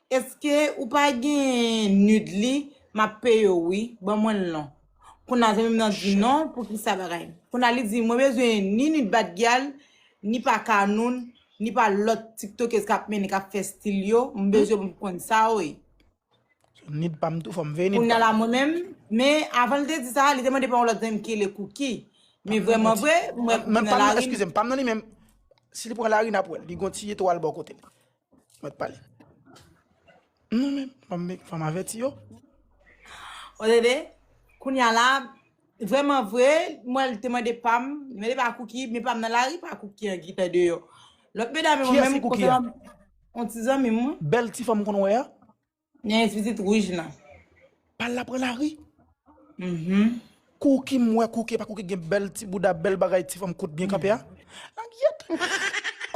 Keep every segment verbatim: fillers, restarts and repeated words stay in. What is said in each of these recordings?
Èske ou pa gen nud li? M ap peye w wi, ban mwen l non. Kounye a zanmi m nan di non, poukisa bagay? Kounye a li di, mwen bezwen ni nud Bad Gyal, ni pa Kanoun, ni pa lòt tiktokèz k ap mennen, k ap fè stil yo, m bezwen pou m konn sa yo ye. Nud pa m tou, fò m veye nud Kounye a pa m. La mwen menm, men avan l te di sa, li te mande pa yon lòt zanmi ki rele Cookie. Men vrèman vre, m wè Cookie Men nan pa m nan, lari. Eskize m, pa m nan li menm. Si li pran lari, n ap wè l. Li gon ti etwal bò kote l. Mèt pale. Non, men, fò m, fò m avèti yo. Ou tande? Kounye a la, vrèman vre, m wè l te mande pa m, li mande pa Cookie, men pa m nan lari, pa Cookie an ki te deyò. Lòt medam yo Kiyès menm, ki Cookie a? Yon ti zanmi m wi. Bèl ti fanm konn wè a? Nèg pitit wouj lan. Pa l la pran lari. Mhm. Cookie m wè, Cookie pa Cookie gen bèl ti bouda, bèl bagay, ti fanm kout byen kanpe a. Langyèt.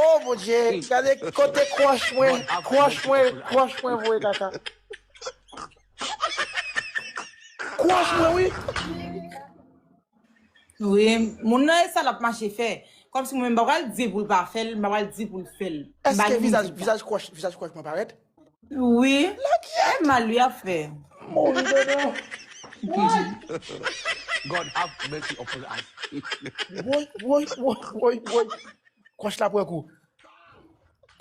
Oh Bondye, gade kote kwòch mwen, kwòch mwen, kwòch mwen voye kaka. Kwòch mwen wi. Wi, moun nan e sa l ap mache fè. Kòmsi mwen menm m pa pral di pou l pa fè l, m pa pral di pou l fè l. M pa Èske gen vizaj, moun ki vizaj kwòch, vizaj kwòch mwen parèt? Wi. E mal li ap fè. Mori dodo. God have mercy upon us. Woy, woy, woy, woy, woy. Kwòch la pran kou.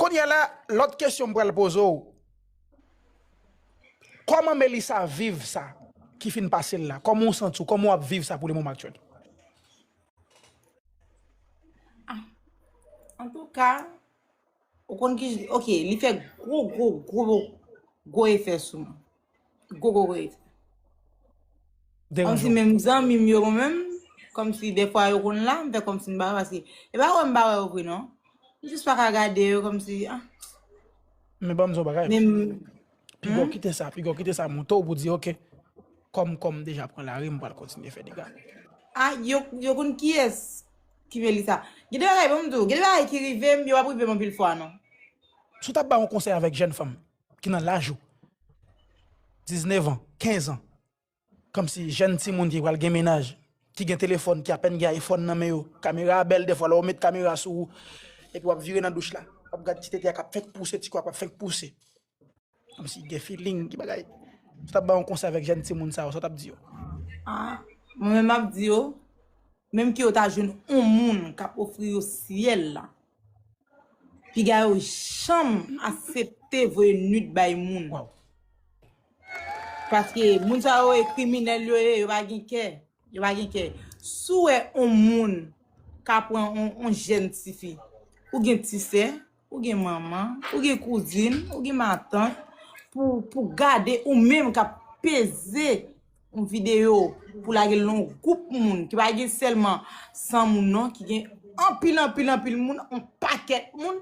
Kounye a la, lòt kesyon m pral poze w. Kòman Melissa viv sa ki fin pase l la? Kòman w santi w? Kòman w ap viv sa pou le moman aktyèl? Antouka, ou konn ki, ok, li fè gwo, gwo, gwo, gwo efè sou mwen. Gwo, gwo, gwo efè. Deranj Kòmsi ou? Menm zanmi m yo mwen menm, kòmsi defwa yo konn la, m fè kòmsi m pa wè, paske e pa wè m pa wè yo vre non. M jis pa ka gade yo kòmsi, ah. Men ban m di w bagay. Men m- Piga w kite sa, piga w kite sa monte w pou di, ok, kòm, kòm m deja pran lari, m pral kontinye fè dega. Ah, yo, yo konn kiyès ki Melissa. Gen de bagay, ban m di w, gen de bagay ki rive m, yo p ap rive m anpil fwa non. Si w t ap bay yon konsèy avèk jèn fanm ki nan laj ou, diznèf an, kenz an, kòmsi jèn timoun ki pral gen mennaj, ki gen telefòn, ki apèn gen iPhone nan men yo, kamera a bèl, defwa lè w met kamera sou ou, epi w ap vire nan douch la, w ap gad ti tete a k ap fenk pouse, ti kò a k ap fenk pouse. Kòmsi gen feeling, gen bagay. Si w t ap bay yon konsèy avèk jèn timoun sa yo, sa w t ap di yo? Ah, mwen menm m ap di yo, menm ke yo ta jwenn yon moun k ap ofri yo syèl la, piga yo janm aksepte voye nud bay moun. Waw. Paske moun sa yo e kriminèl yo ye, yo pa gen kè. Yo pa gen kè. Si w wè yon moun ka pran yon, yon jèn tifi, ou gen ti sè, ou gen manman, ou gen kouzin, ou gen matant, pou, pou gade ou menm k ap peze yon videyo pou lage l nan yon gwoup moun, ki pa gen sèlman san moun non, ki gen anpil, anpil, anpil moun, yon pakèt moun,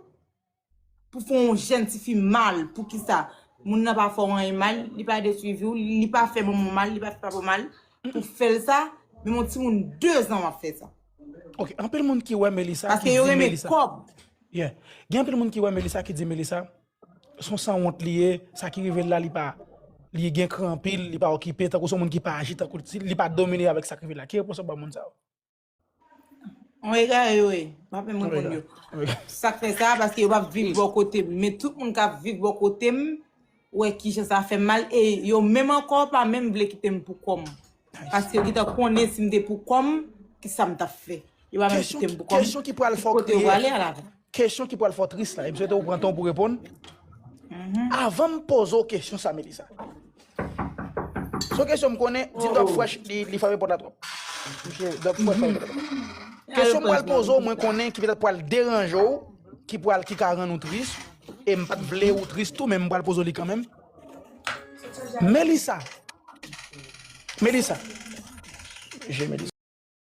pou fè yon jèn tifi mal. Poukisa? Moun nan pa fè w anyen mal, li pa detwi vi w, li pa fè manman w mal, li pa fè papa w mal. Pou fè l sa, menm yon timoun de zan w ap fè sa. Ok, anpil moun ki wè Melissa, Paske ki yo di renmen Melissa. Kòb. Yeah. Gen anpil moun ki wè Melissa, ki di Melissa, se yon sanwont li ye, sa ki rive l la, li pa, li gen kran anpil, li pa okipe, tankou se yon moun ki pa aji, tankou li pa domine avèk sa k rive l la. Ki repons w ap ba moun sa yo? Yon egare yo ye, m ap menm reponn yo. Ok. Sa k fè sa, paske yo p ap viv bò kote m. Men tout moun k ap viv bò kote m, wè kijan sa fè m mal, e yo menm ankò pa menm vle kite m pou kò m. Paske yo gentan konnen si m te pou kò m, kisa m t ap fè. Yo pa menm Kesyon kite m ki, pou kò m. kesyon ki pral fè w Kote yo kriye. Prale a la. Kesyon ki pral fè w tris la, e m swete w pran tan w pou reponn. Avan m poze w kesyon sa, Melissa. Se yon kesyon m konnen, di Dòk Fresh, li, li frape pòt la twòp. Misye, Dòk Fresh frape pòt la twòp. Kesyon m pral poze w, mwen konnen ki petèt pral deranje w, ki pral, ki ka rann ou tris, e m pa t vle ou tris tou, men m pral poze w li kanmenm. Melissa. Melissa. Je Melissa.